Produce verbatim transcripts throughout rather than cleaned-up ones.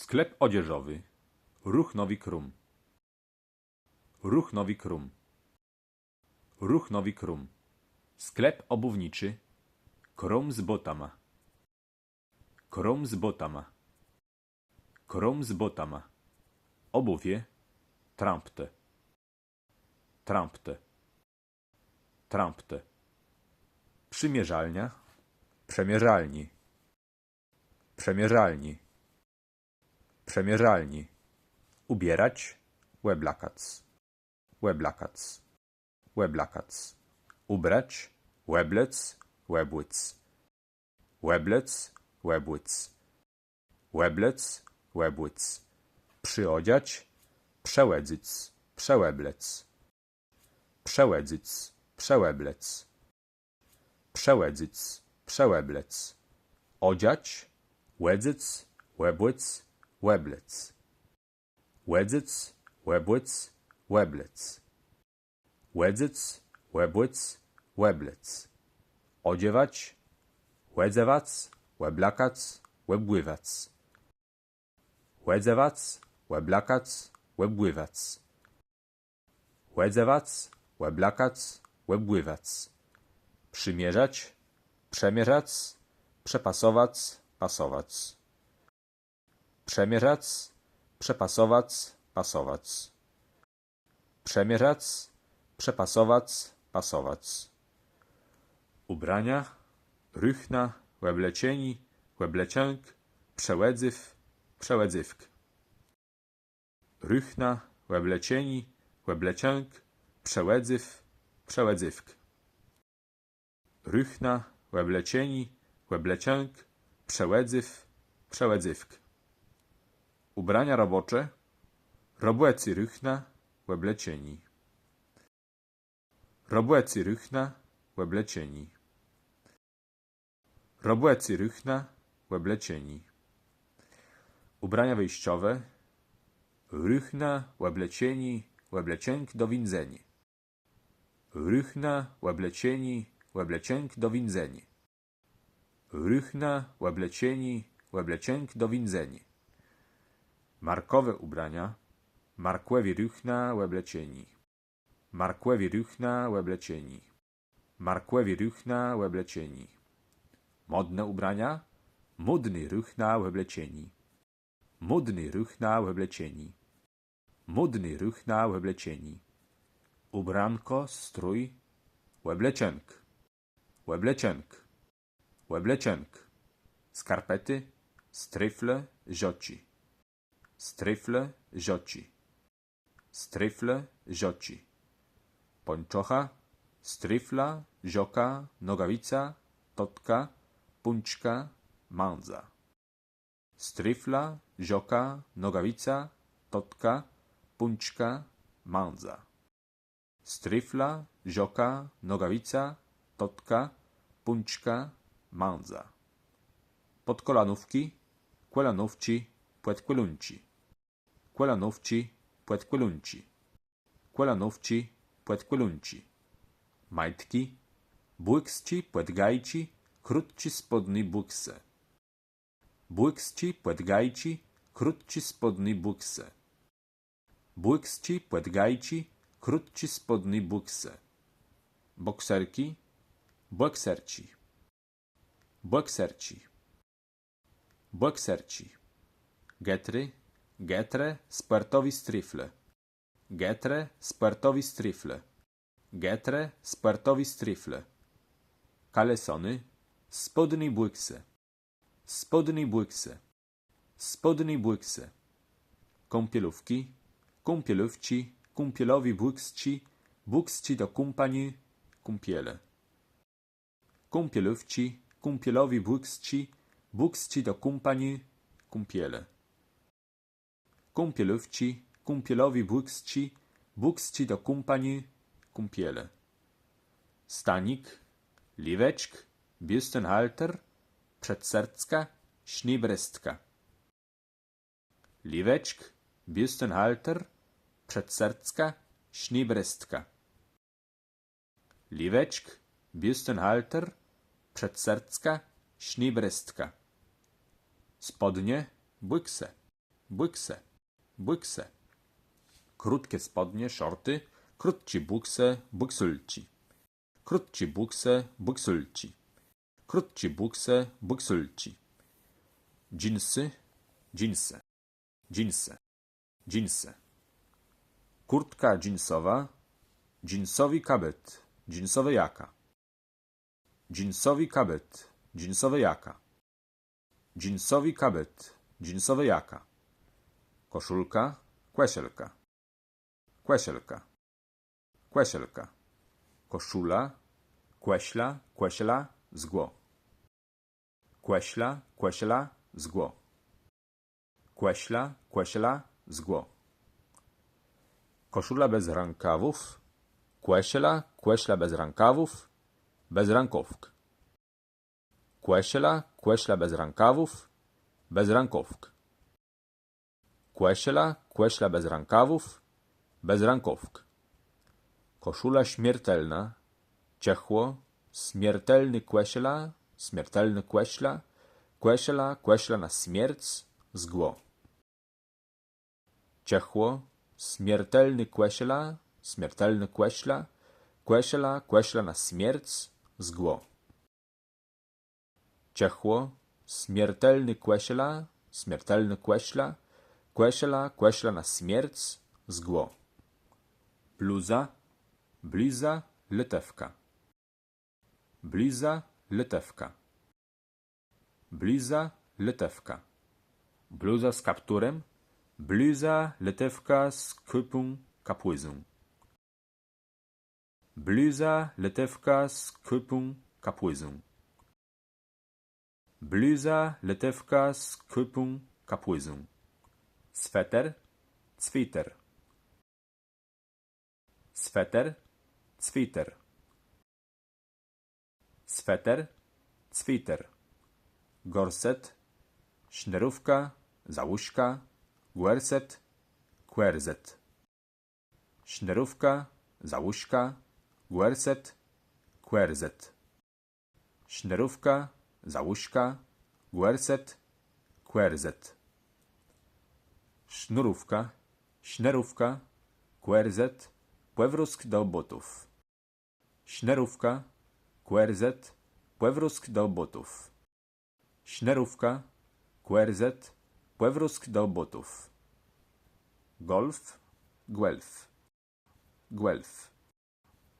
Sklep odzieżowy. Ruchnowy króm. Ruchnowy króm. Ruchnowy króm. Sklep obuwniczy. Króm z bótama. Króm z bótama. Króm z bótama. Obuwie. Trãptë. Trãptë. Trãptë. Przymierzalnia. Przemierzalni. Przemierzalni. Przemierzalni. Ubierać. Òblakac. Òblakac. Òblakac. Ubrać. Òblec. Òbùc. Òblec. Òbùc. Òblec. Òbùc. Przyodziać. Przeòdzec. Przeòblec. Przeòdzec. Przeòblec. Przeòdzec. Przeòblec. Odziać. Òdzec. Òbùc. Òblec. Òdzec. Òbùc. Òblec. Òdzec. Òbùc. Òblec. Odziewać. Òdzewac. Òblakac. Òbùwac. Òdzewac. Òblakac. Òbùwac. Òdzewac. Òblakac. Òbùwac. Przymierzać. Przemierzac. Przepasowac. Pasowac. Przemierzac. Przepasowac. Pasowac. Przemierzac. Przepasowac. Pasowac. Ubrania. Ruchna. Òbleczeni. Òbleczënk. Przeòdzéw. Przeòdzéwk. Ruchna. Òbleczeni. Òbleczënk. Przeòdzéw. Przeòdzéwk. Ruchna. Òbleczeni. Òbleczënk. Przeòdzéw. Przeòdzéwk. Ubrania robocze. Robòcé ruchna. Òbleczeni. Robòcé ruchna. Òbleczeni. Robòcé ruchna. Òbleczeni. Ubrania wyjściowe. Ruchna. Òbleczeni. Òbleczënk do wińdzeniô. Ruchna, òbleczeni, òbleczënk do wińdzeniô. Ruchna, òbleczeni, òbleczënk do wińdzeniô. Markòwé ubrania. Markòwé ruchna, òbleczeni. Markòwé ruchna, òbleczeni. Markòwé ruchna, òbleczeni. Modne ubrania. Módné ruchna, òbleczeni. Módné ruchna, òbleczeni. Módné ruchna, òbleczeni. Ubranko, strój. Òbleczënk. Òbleczënk. Òbleczënk. Skarpety. Strëfle, zoczi. Strëfle, zoczi. Strëfle, zoczi. Pończocha. Strëfla, zoka, nogawica, totka, pùńczka, mandza. Strëfla, zoka, nogawica, totka, pùńczka, mandza. Strëfla, zoka, nogawica, totka, pùńczka, mandza. Podkolanówki, kòlanówczi, pòdkòlónczi. Kòlanówczi, pòdkòlónczi. Kòlanówczi, pòdkòlónczi. Majtki. Bùksczi, pòdgajczi, krótczé spódné bùkse. Bùksczi, pòdgajczi, krótczé spódné bùkse. Bùksczi, pòdgajczi, krótczé spódné bùkse. Bokserki. Bòkserczi. Bòkserczi. Bòkserczi. Getry. Getre, spòrtowé strëfle. Getre, spòrtowé strëfle. Getre, spòrtowé strëfle. Kalesony. Spódné bùkse. Spódné bùkse. Spódné bùkse. Kąpielówki. Kąpielówczi, kąpielowé bùksczi, bùksczi do kąpaniô, kąpiele. Kąpielówczi, kąpielowé bùksczi, bùksczi do kąpaniô, kąpiele. Kąpielówczi, kąpielowé bùksczi, bùksczi do kąpaniô, kąpiele. Stanik. Liweczk, biustenhalter, przedsercka, sznëbrestka. Liweczk, biustenhalter, przedsercka, sznëbrestka. Liweczk, biustenhalter, przedsercka, sznëbrestka. Spodnie, bùkse. Bùkse. Bùkse. Krótkie spodnie, shorty. Krótczé bùkse, bùksulczi. Krótczé bùkse, bùksulczi. Krótczé bùkse, bùksulczi. Dżinsy, dżinsë. Dżinsë. Dżinsë. Kurtka dżinsowa. Dżinsowi kabët. Dżinsowô jaka. Dżinsowi kabët. Dżinsowô jaka. Dżinsowi kabët. Dżinsowô jaka. Koszulka. Kòszëlka. Kòszëlka. Kòszëlka. Koszula. Kòszla. Kòszëla. Zgło. Kòszla. Kòszëla. Zgło. Kòszla. Kòszëla. Zgło. Koszula bez rękawów. Kòszëla. Kòszla bez rękawów. Bezrãkôwk. Kòszëla. Kòszla bez rękawów. Bezrãkôwk. Kòszëla. Kòszla bez rękawów. Bezrãkôwk. Koszula śmiertelna. Czëchło. Smiertelny kòszëla. Smiertelny kòszla. Kòszëla. Kòszla na smierc. Zgło. Czëchło. Smiertelny kòszëla. Smiertelny kòszla. Kòszëla. Kòszla na smierc. Zgło. Czëchło. Smiertelny kòszëla. Smiertelny kòszla. Kòszëla. Kòszla na smierc. Zgło. Bluza. Bliza. Lëtewka. Bliza. Lëtewka. Bliza. Lëtewka. Bluza z kapturem. Bliza. Lëtewka z kùpą, kapùzą. Bluza, lëtewka z kùpą, kapùzą. Bluza, lëtewka z kùpą, kapùzą. Sweter, cwiter. Sweter, cwiter. Sweter, cwiter. Gorset, sznërówka, załóżka, gòrset, kòrzet. Sznërówka, załóżka, gòrset, kòrzet. Sznërówka, załóżka, gòrset, kòrzet. Sznurówka, sznërówka, kòrzet, pòwrózk do bótów. Sznërówka, kòrzet, pòwrózk do bótów. Sznërówka, kòrzet, pòwrózk do bótów. Golf, gwelf. Gwelf.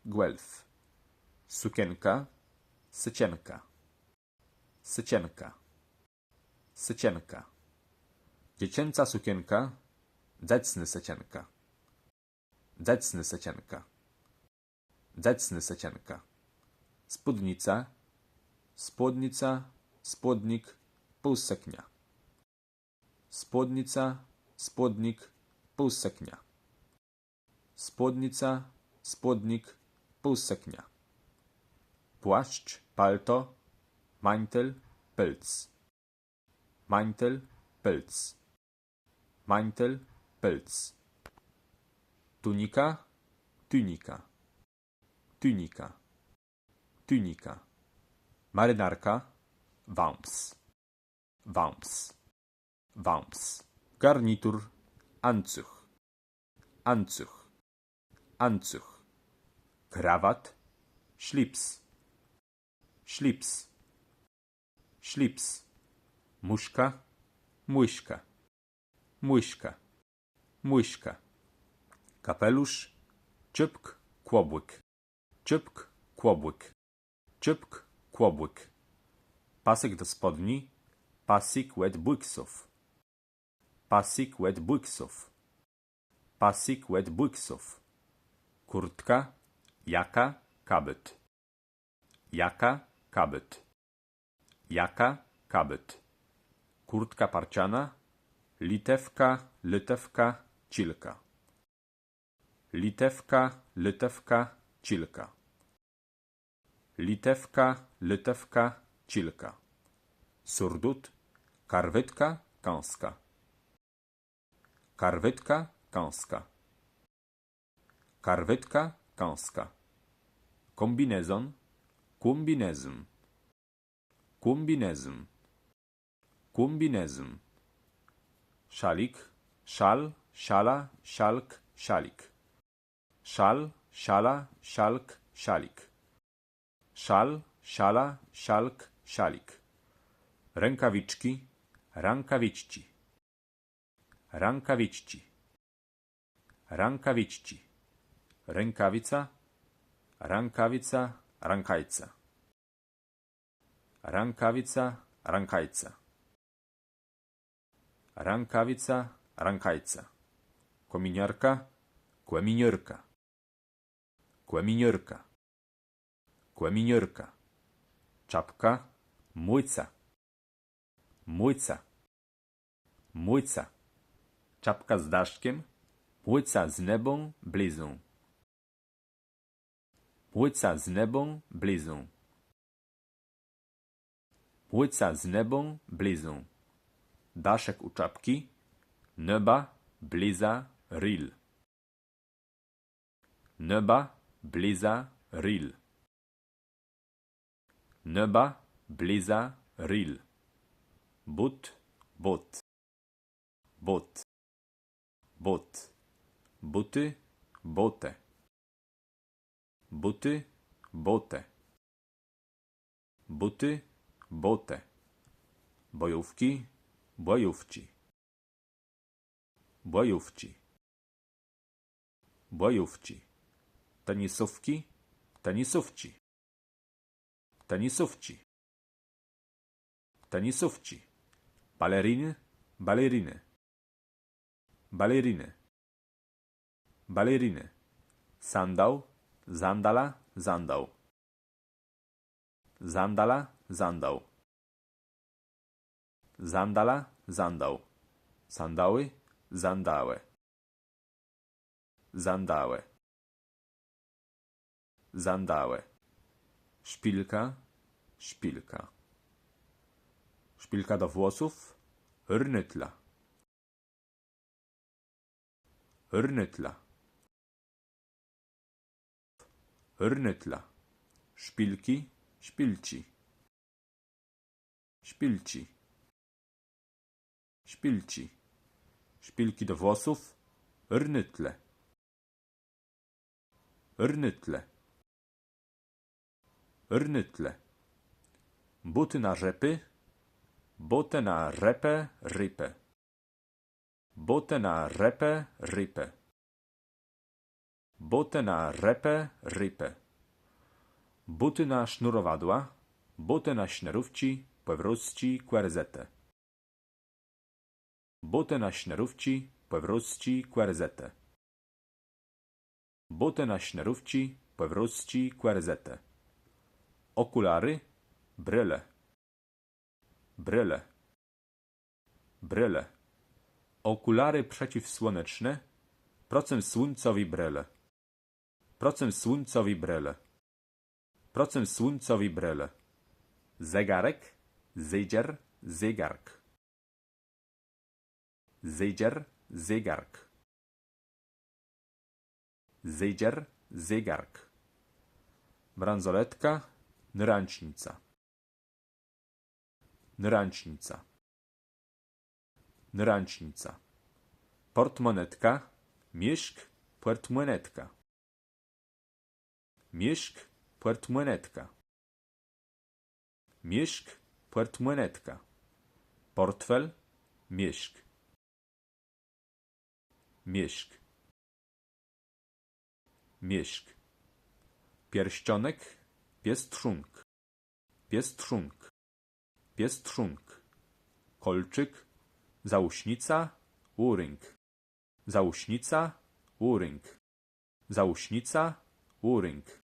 Gwelf. Sukienka, sëczenka. Sëczenka. Sëczenka. Dziecięca sukienka, dzecnô sëczenka. Dzecnô sëczenka. Dzecnô sëczenka. Spódnica, spódnica, spódnik, półsëknia. Spódnica, spódnik, półsëknia. Spódnica, spódnik, półsëknia. Płaszcz, palto, mańtel, pôlc. Mańtel, pôlc. Mańtel, pôlc. Tunika, tunika. Tunika. Tunika. Marynarka, wams. Wams. Wams. Garnitur, ancuch. Ancuch. Ancuch. Krawat, szlips. Szlips. Szlips. Mùszka, mùszka. Mùszka. Mùszka. Kapelusz, czôpk, kłobùk. Czôpk, kłobùk. Czôpk, kłobùk. Pasek do spodni, pasyk òd bùksów. Pasyk òd bùksów. Pasyk òd bùksów. Kùrtka, jaka, kabôt. Jaka, kabôt. Jaka, kabôt. Kùrtka parcana, litewka, lëtewka, czilka. Litewka, lëtewka, czilka. Litewka, lëtewka, czilka. Surdut, karwétka, kąska. Karwétka, kąska. Karwétka, kąska. Kombinezon, kómbinezm. Kómbinezm. Kómbinezm. Szalik, szal, szala, szalk, szalik. Szal, szala, szalk, szalik. Szal, szala, szalk, szalik. Rękawiczki, rãkawiczczi. Rãkawiczczi. Rãkawiczczi. Rękawica, rãkawica, rãkajca. Rãkawica, rãkajca. Rãkawica, rãkajca. Kòminiarka, kòminiôrka. Kòminiôrka. Kòminiôrka. Czapka, mùca. Mùca. Mùca. Czapka z daszkiem, mùca z nebą, blizą. Mùca z nebą, blizą. Mùca z nebą, blizą. Daszek u czapki, neba, bliza, ril. Neba, bliza, ril. Neba, bliza, ril. But, bót. Bót. Bót. Buty, bótë. Buty, bótë. Buty, bótë. Bojówki, bòjówczi. Bòjówczi. Bòjówczi. Tenisówki, tenisówczi. Tenisówczi. Tenisówczi. Baleriny, balerinë. Balerinë. Balerinë. Sandał, zandala, zandał. Zandala, zandał. Zandala, zandał. Sandały, zandałë. Zandałë. Zandałë. Szpilka, szpilka. Szpilka do włosów, rnôtla. Rnôtla. Rnôtla. Szpilki, szpilczi. Szpilczi. Szpilczi. Szpilki do włosów, rnôtle. Rnôtle. Rnôtle. Bótë na rzepë, bótë na rzepë, ripë. Bótë na rzepë, ripë. Bótë na rzepë, ripë. Bótë na sznurowadła, bótë na sznërówczi, pòwrózczi, kòrzetë. Bótë na sznërówczi, pòwrózczi, kòrzetë. Bótë na sznërówczi, pòwrózczi, kòrzetë. Òkùlary, brële. Brële. Brële. Òkùlary przeciwsłoneczné, procemsłuńcowé brële. Procemsłuńcowé brële. Procemsłuńcowé brële. Zegarek, zédżer, zégark. Zédżer, zégark. Zédżer, zégark. Bransoletka, narãcznica. Narãcznica. Narãcznica. Pòrtmonetka, mieszk, pòrtmonetka. Mieszk, pòrtmonetka. Mieszk, pòrtmonetka. Pòrtfel, mieszk. Mieszk. Mieszk. Pierścionek, piestrzónk. Piestrzónk. Piestrzónk. Kolczyk, zaùsznica, òrink. Zaùsznica, òrink. Zaùsznica, òrink.